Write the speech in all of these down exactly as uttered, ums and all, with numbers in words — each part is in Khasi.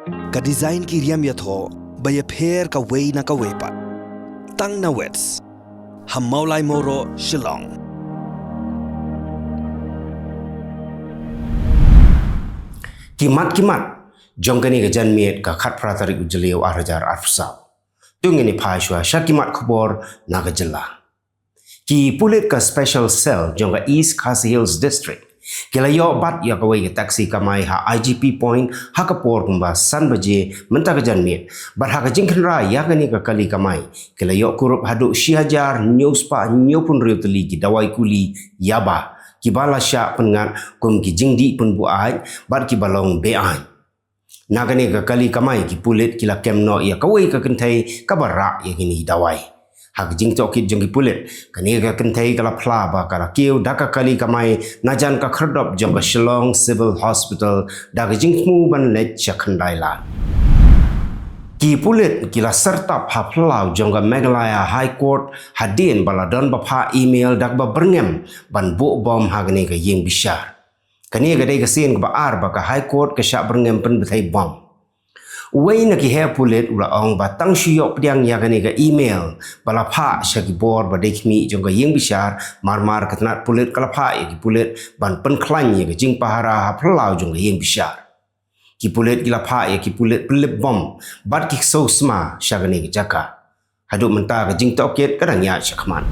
Ka design ki riam ïathoh ba ïapher kawei na kawei pat. Tang na Wits ha Mawlai Mawroh, Shillong. Ki mat ki mat jong kane ka janmiet ka khatphra tarik u Jylliew ar hajar arphew saw. To ngin ïa phai shuwa sha ki mat khubor na ka jylla. Ki pulit ka Special Cell jong ka East Khasi Hills District ki la ïoh bat ïa kawei ka taxi kamai ha I G P Point ha ka por kumba san baje mynta ka janmiet. Bad ha ka jingkhynra ïa kane ka kali kamai ki la ïoh kurup haduh shi hajar hynñiew spah hynñiewphew hynriew tylli ki dawai kuli yaba kiba la shah pynngat kum ki jingdih pynbuaid bad kiba long beaiñ. Na kane ka kali kamai ki pulit ki la kem noh ïa kawei ka kynthei kaba rah ïa kine ki dawai. Ha ka jingtohkit jong ki pulit, kane ka kynthei ka la phla ba ka la kiew da ka kali kamai na jan ka khyrdop jong ka Shillong Civil Hospital da ka jingthmu ban leit sha khyndai lad. Ki pulit ki la syrtap ha phyllaw jong ka Meghalaya High Court hadien ba la don ba phah email da kaba byrngem ban buh bom ha kane ka ïing bishar. Kane ka dei ka sien kaba ar ba ka High Court ka shah byrngem pynbthei bom. Uwei na ki heh pulit u la ong ba tang shu ïoh pdiang ïa kane ka email ba la phah sha ki bor ba dei khmih jong ka ïing bishar, mar mar ka tnat pulit ka la phah ïa ki pulit ban pynkhlaiñ ïa ka jingpahara ha phyllaw jong ka ïing bishar. Ki pulit ki la phah ïa ki pulit pynlip bom bad ki ksew sma sha kane ka jaka. Haduh mynta ka jingtohkit ka dang ïaid shakhmat.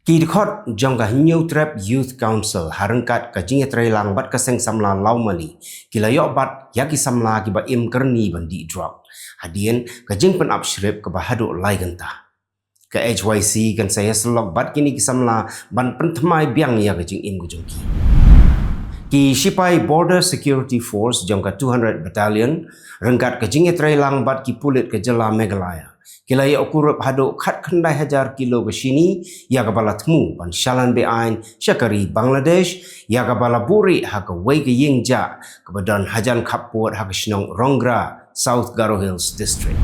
Ki dkhot jong ka Hynñiewtrep Youth Council ha ryngkat ka jingïatreilang bad ka seng samla Lawmali ki la ïoh bat ïa ki samla kiba im kyrni ban dih drok. Hadien ka jingpynap shrip kaba haduh lai kynta. Ka H Y C kan sa ïasyllok bad kine ki samla ban pynthymmai biang ïa ka jingim ka jong ki. Ki shipai Border Security Force jong ka two hundred Battalion ryngkat ka jingïatreilang bad ki pulit ka jylla Meghalaya ki la ïoh kurup haduh khatkhyndai hajar kilo ka shini ïa kaba la thmu ban shalan beaiñ sha ka ri Bangladesh, ïa kaba la buhrieh ha kawei ka ïing jah kaba don hajan khappud ha ka shnong Rongra, South Garo Hills District.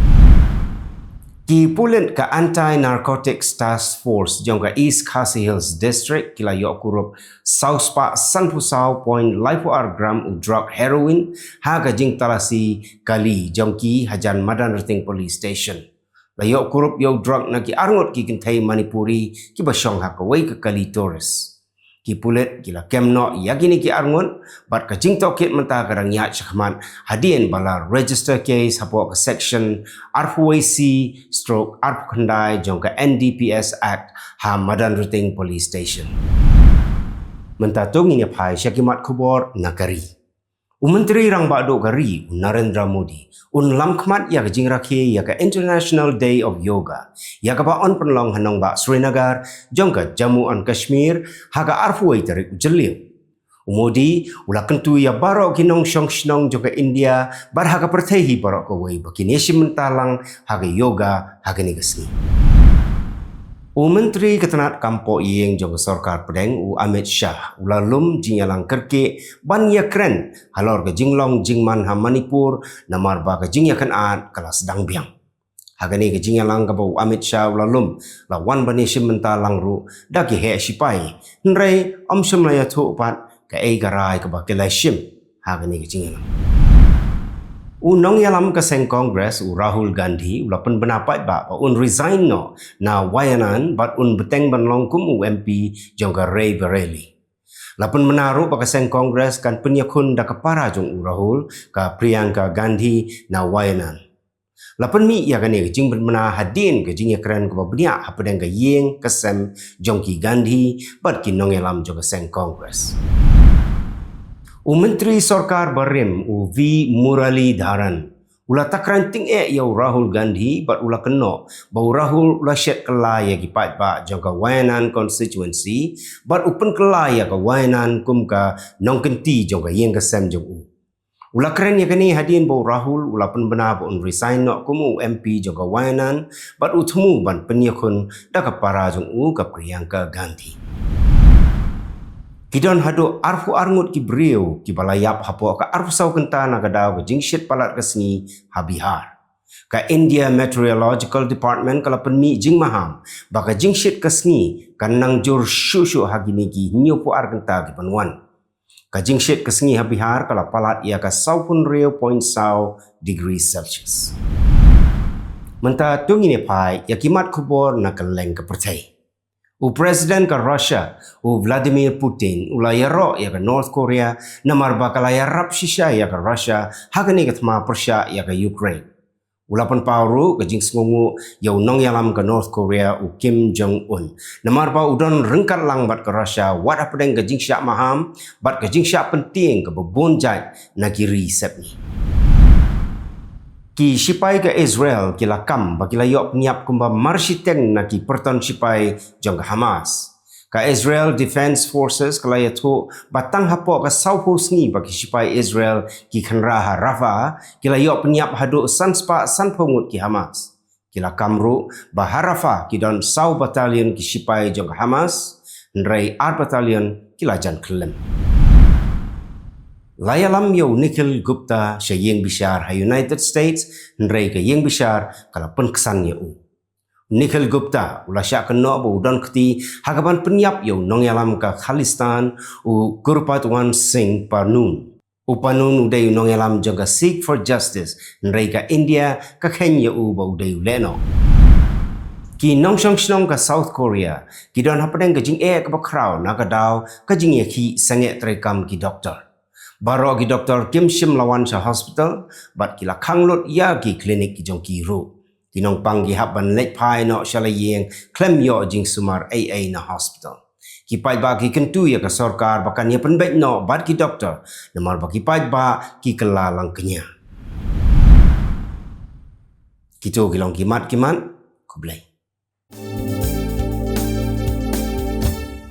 Ki pulit ka Anti Narcotics Task Force jong ka East Khasi Hills District ki la ïoh kurup saw spah sanphew saw point laiphew ar gram u drok heroin ha ka jingtalasi kali jong ki hajan Madanrting Police Station. La ïoh kurup ïa u drok na ki arngut ki kynthei Manipuri kiba shong ha kawei ka kali tourist. Ki pulit ki la kem noh ïa kine ki arngut bad ka jingtohkit mynta ka dang ïaid shakhmat hadien ba la register case hapoh ka section arphew wei C stroke arphew khyndai jong ka N D P S Act ha Madanrting Police Station. Mynta to ngin ïa phai sha ki mat khubor na ka ri. U Myntri Rangbah Duh ka ri, u Narendra Modi, un lam khmat ïa ka jingrakhe ïa ka International Day of Yoga ïa kaba yn pynlong ha nongbah Srinagar jong ka Jammu and Kashmir ha ka arphew wei tarik u Jylliew. U Modi u la kyntu ïa baroh ki nongshong shnong jong ka India bad ha ka pyrthei hi baroh kawei ba kin ïashim bynta lang ha ka yoga ha kane ka sngi. U Myntri ka tnat kam poh ïing jong ka Sorkar Pdeng, u Amit Shah, u la lum jingïalang kyrkieh ban ïakren halor ka jinglong jingman ha Manipur namar ba ka jingïakynad ka la sdang biang. Ha kane ka jingïalang kaba u Amit Shah u la lum, la wan ban ïashim bynta lang ruh da ki heh shipai. Hynrei ym shym la ïathuh pat kaei ka rai kaba ki la shim ha kane ka jingïalang. U nongïalam ka seng Congress, u Rahul Gandhi, u la pynbna paidbah ba un resign noh na Wayanad bad un bteng ban long kum u M P jong ka Raebareli. La pynbna ruh ba ka seng Congress kan pynïakhun da ka para jong u Rahul, ka Priyanka Gandhi, na Wayanad. La pynmih ïa kane ka jingpynbna hadien ka jingïakren kaba bniah hapdeng ka ïing ka sem jong ki Gandhi bad ki nongïalam jong ka seng Congress. U Myntri Sorkar barim, u V Muralidharan, u la takran tyngeh ïa u Rahul Gandhi bad u la kynnoh ba u Rahul u la shet kylla ïa ki paidbah jong ka Wayanad constituency bad u pynkylla ïa ka Wayanad kum ka nongkynti jong ka ïing ka sem jong u. U la kren ïa kane hadien ba u Rahul u la pynbna ba un resign noh kum u M P jong ka Wayanad bad u thmu ban pynïakhun da ka para jong u, ka Priyanka Gandhi. Ki don haduh arphew ar ngut ki briew kiba la ïap hapoh ka arphew saw kynta na ka daw ka jingshit palat ka sngi ha Bihar. Ka India Meteorological Department ka la pynmih jingmaham ba ka jingshit ka sngi kan nang jur shuh shuh ha kine ki hynñiewphew ar kynta ki ban wan. Ka jingshit ka sngi ha Bihar ka la palat ïa ka saw phew hynriew point saw degree Celsius. Mynta to ngin ïa peit ïa ki mat khubor na kylleng ka pyrthei. U President ka Russia, u Vladimir Putin, u la ïaroh ïa ka North Korea, namar ba ka la ïarap shisha ïa ka Russia ha kane ka thma pyrshah ïa ka Ukraine. U la pynpaw ruh ka jingsngewnguh ïa u nongïalam ka North Korea, u Kim Jong Un, namar ba u don ryngkat lang bad ka Russia wat hapdeng ka jingshah maham bad ka jingshah pyntieng kaba bun jait na ki ri sepngi. Ki shipai ka Israel ki la kam ba ki la ïoh pynïap kumba marshiteng na ki pyrton shipai jong ka Hamas. Ka Israel Defense Forces ka la ïathuh ba tang hapoh ka saw phew sngi ba ki shipai Israel ki kynrah ha Rafah, ki la ïoh pynïap haduh san spah san phew ngut ki Hamas. Ki la kam ruh ba ha Rafah ki don saw battalion ki shipai jong ka Hamas, hynrei ar battalion ki la jan khyllem. La ïalam ïa u Nikhil Gupta sha ïing bishar ha United States, hynrei ka ïing bishar ka la pynksan ïa u. Nikhil Gupta u la shah kynnoh ba u don kti ha kaban pynïap ïa u nongïalam ka Khalistan, u Gurpatwant Singh Pannu. U Pannu u dei u nongïalam jong ka Sikh for Justice, hynrei ka India ka khein ïa u ba u dei u lehnoh. Ki nongshong shnong ka South Korea ki don hapdeng ka jingeh kaba khraw na ka daw ka jingïakhih sangeh treikam ki doktor. Baroh ki doktor kim shym la wan sha hospital bad ki la khang lut ïa ki klinik ki jong ki ruh. Ki nongpang ki hap ban leit phai noh sha la ïing khlem ïoh jingsumar ei ei na hospital. Ki paidbah ki kyntu ïa ka sorkar ba kan ïa pynbeit noh bad ki doktor, namar ba ki paidbah ki kylla lang kñia. Kito ki long ki mat ki mat. Khublei.